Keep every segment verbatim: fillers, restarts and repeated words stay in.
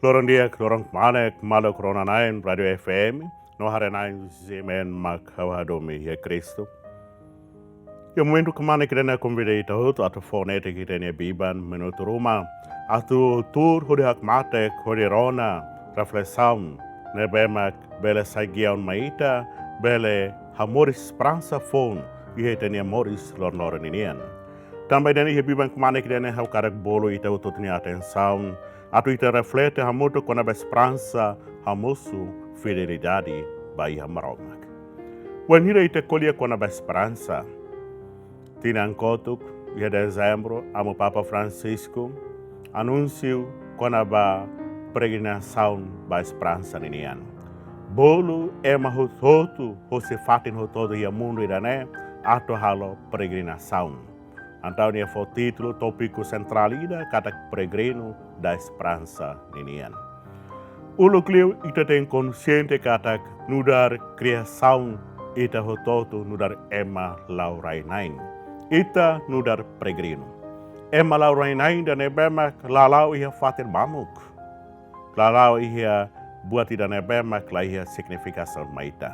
Loron di'ak, loron kmanek, maluk rona-na'in Rádiu F M, no haree-na'in sira ne'ebé mak ha'u hadomi iha Kristu. Iha momentu kmanek ida-ne'e konvida ita hotu atu fó netik ita-nia biban minutu ruma, atu tuur hodi hakmatek, hodi rona reflesaun ne'ebé mak bele sai giaun mai ita, bele hamoris esperansa foun iha ita-nia moris loron-loron ninian. Tanba ida-ne'e iha biban kmanek ida-ne'e ha'u hakarak bolu ita hotu nia atensaun, atu ita reflete hamutuk kona-ba esperansa, hamosu fidelidade ba iha Maromak. Wainhira ita ko'alia kona-ba esperansa, tinan kotuk, iha Dezembru, Amu Papa Francisco anunsiu kona-ba peregrinasaun ba esperansa ninian. Bolu ema hotu-hotu, hosi fatin hotu-hotu iha mundu ida-ne'e, atu halo peregrinasaun. Entaun nia fó títulu, tópiku sentrál ida katak Peregrinu da Esperansa ninian. Uluk liu ita tenke konsiente katak nu'udar kriasaun ita hotu-hotu nu'udar ema la'o rai-na'in. Ita nu'udar peregrinu. Ema la'o rai-na'in ida ne'ebé mak la la'o iha fatin mamuk. La la'o iha buat ida ne'ebé mak la iha signifikasaun mai ita.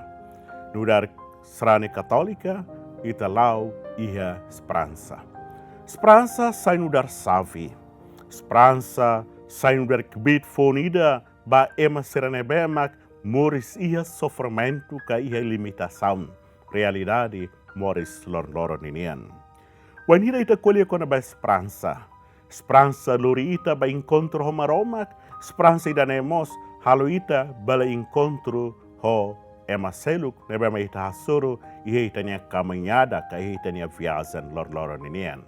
Nu'udar sarani katólika, ita la'o iha esperansa. Esperansa sai nu'udar xave. Esperansa sai nu'udar kbiit foun ida ba ema sira ne'ebé mak moris iha sofrimentu ka iha limitasaun realidade moris loron-loron ninian. Wainhira ita ko'alia kona-ba esperansa, esperansa lori ita ba enkontru ho Maromak, esperansa ida-ne'e mós halo ita bele enkontru ho ema seluk ne'ebé mak ita hasoru iha ita-nia kamiñada ka iha ita-nia viajen loron-loron ninian.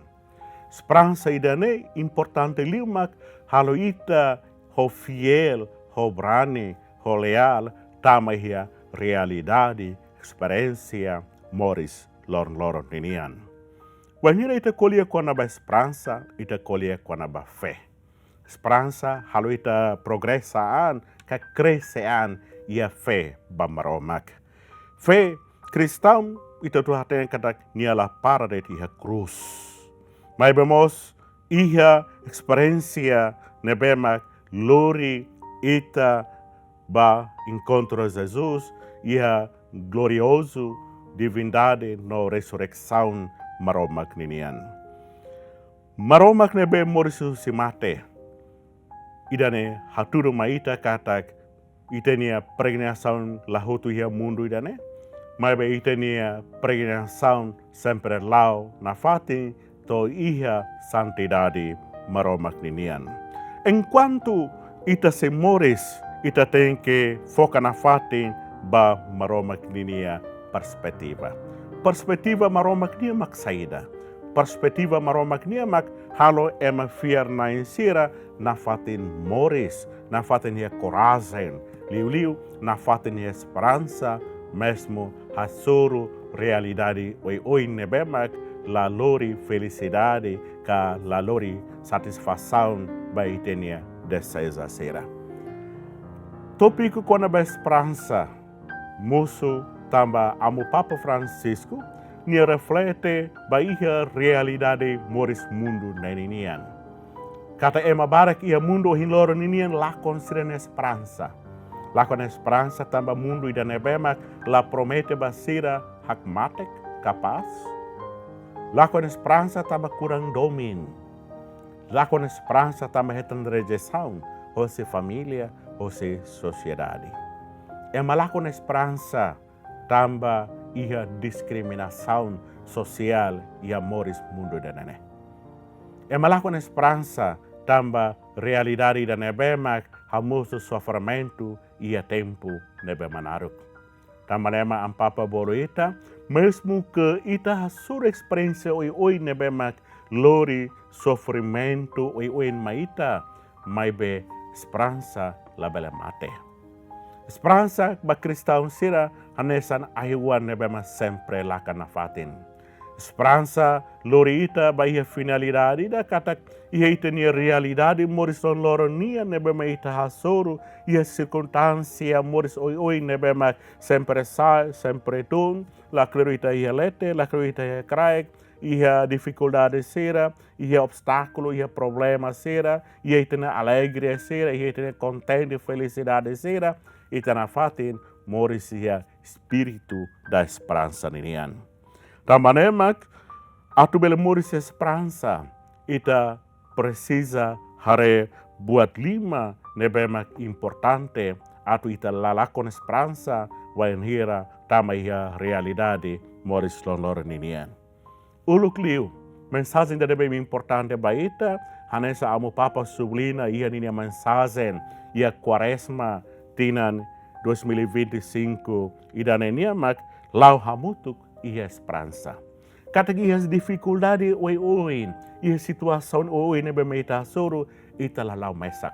Esperansa ida-ne'e importante liu mak halo ita ho fiél, ho brani, ho leál, tama iha realidade, esperiénsia moris loron-loron ninian. Wainhira ita ko'alia kona-ba esperansa, ita ko'alia kona-ba fé. Esperansa halo ita progresa an, ka krese an iha fé ba Maromak. Fé kristaun ita hotu hatene katak nia la para de'it iha krús. Maibé mós iha esperiénsia ne'ebé mak lori ita ba enkontru Jesus iha gloriozu divindade no resureisaun Maromak ninian. Maromak ne'ebé moris husi mate. Ida-ne'e hatudu mai ita katak ita-nia peregrinasaun la hotu iha mundu ida-ne'e, maibé ita-nia peregrinasaun sempre la'o nafatin to'o iha santidade Maromak ninian. Enkuantu ita sei moris, ita tenke foka nafatin ba Maromak ninia perspetiva. Perspetiva Maromak nian mak saida? Perspetiva Maromak nian mak halo ema fiar-na'in sira nafatin moris, nafatin iha korajen, liuliu nafatin iha esperansa, mezmu hasoru realidade oioin ne'ebé mak la lori felisidade ka la lori satisfasaun ba ita-nia dezeza sira. Tópiku kona-ba esperansa mosu tanba Amu Papa Francisco nia reflete ba iha realidade moris mundu na'in ninian. Katak ema barak iha mundu ohin loron ninian lakon sira-nia esperansa. Lakon esperansa tanba mundu ida ne'ebé mak la promete ba sira hakmatek, ka pás. Lakon esperansa tanba kurang domin. Lakon esperansa tanba hetan rejeisaun hosi família, hosi sosiedade. Ema lakon esperansa tanba iha diskriminasaun sosiál iha moris mundu ida-ne'e. Ema lakon esperansa tanba realidade ida ne'ebé mak hamosu sofrimentu iha tempu ne'ebé mak naruk. Tanba ne'e mak Amu Papa bolu ita, mezmu ke ita hasoru esperiénsia oioin ne'ebé mak lori sofrimentu oioin mai ita, maibé esperansa labele mate. Esperansa ba kristaun sira hanesan ahi-oan ne'ebé mak sempre lakan nafatin. Esperansa lori ita ba iha finalidade ida katak iha ita-nia realidade moris loron-loron nian ne'ebé mak ita hasoru, iha sirkunstánsia moris oioin ne'ebé mak sempre sa'e, sempre tun, lakleur ita iha leten, lakleur ita iha kraik, iha difikuldade sira, iha obstákulu, iha problema sira, iha ita-nia alegria sira, iha ita-nia kontente, felisidade sira, ita nafatin moris iha espíritu da esperansa ninian. Tanba ne'e mak, atu bele moris esperansa, ita presiza haree buat lima ne'ebé mak importante atu ita la lakon esperansa wainhira tama iha realidade moris loroloron ninian. Uluk liu, mensajen ida ne'ebé importante ba ita, hanesan Amu Papa subliña iha ninia mensajen iha Kuarezma tinan dois mil e vinte e cinco ida-ne'e nian mak la'o hamutuk iha esperansa. Katak iha difikuldade oioin, iha situasaun oioin ne'ebé mak ita hasoru, ita la la'o mesak.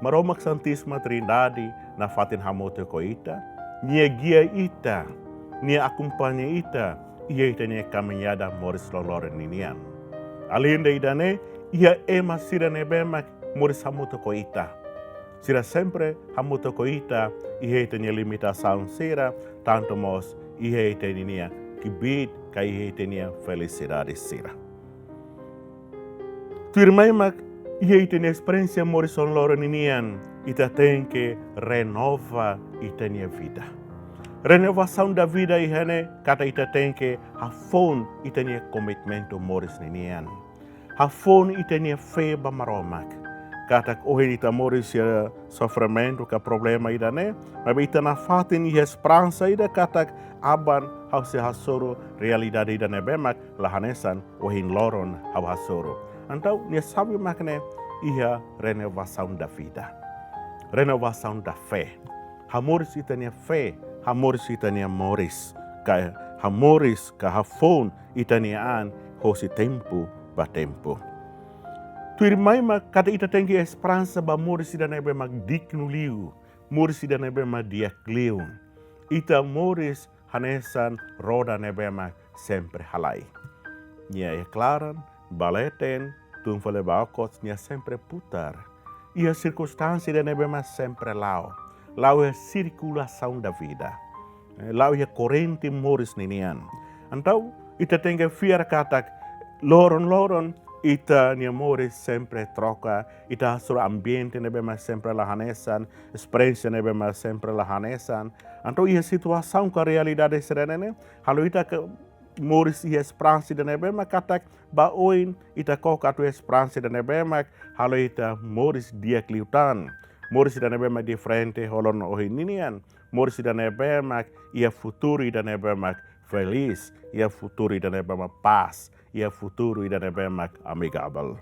Maromak Santísima Trindade nafatin hamutuk ho ita, Nia gia ita, Nia akompaña ita iha ita-nia kamiñada moris loroloron ninian. Aleinde ida-ne'e, iha ema sira ne'ebé mak moris hamutuk ho ita. Sira sempre hamutuk ho ita iha ita-nia limitasaun sira, tantu mós iha ita-nia kbiit ka iha ita-nia felisidade sira. Tuirmai mak iha ita-nia esperiénsia moris loroloron ninian, ita tenke renova ita-nia vida. Renovação da vida iha ne'e katak ita tenke hafoun ita-nia komitmentu moris ninian. Hafoun ita-nia fé ba Maromak. Katak ohin ita moris iha sofrimentu ka problema ida-ne'e, maibé ita nafatin iha esperansa ida katak aban ha'u sei hasoru realidade ida ne'ebé mak la hanesan ohin loron ha'u hasoru. Entaun, nia xave mak ne'e iha renovação da vida. Renovação da fé. Hamoris ita-nia fé, hamoris ita-nia moris, ka hamoris ka hafoun ita-nia an hosi tempu ba tempu. Tuirmai mak katak ita tenke esperansa ba moris ida ne'ebé mak dignu liu, moris ida ne'ebé mak di'ak liu. Ita moris hanesan roda ne'ebé mak sempre halai. Nia iha klaran, ba leten, tun fali ba okos, nia sempre putar. Iha sirkunstánsia ida ne'ebé mak sempre la'o. La'o iha sirkulasaun da vida. Eh, la'o iha korrente moris ninian. Entaun, ita tenke fiar katak loron-loron ita-nia moris sempre troka, ita hasoru ambiente ne'ebé mak sempre la hanesan, esperiénsia ne'ebé mak sempre la hanesan. Entaun iha situasaun ka realidade sira-ne'e ne'e halo ita ke moris iha esperansa ida ne'ebé mak katak ba oin ita koko atu esperansa ida ne'ebé mak halo ita moris di'ak liután. Moris ida ne'ebé mak diferente ho loron ohin ninian. Moris ida ne'ebé mak iha futuru ida ne'ebé mak felís, iha futuru ida ne'ebé mak pás, iha futuru ida ne'ebé mak amigável.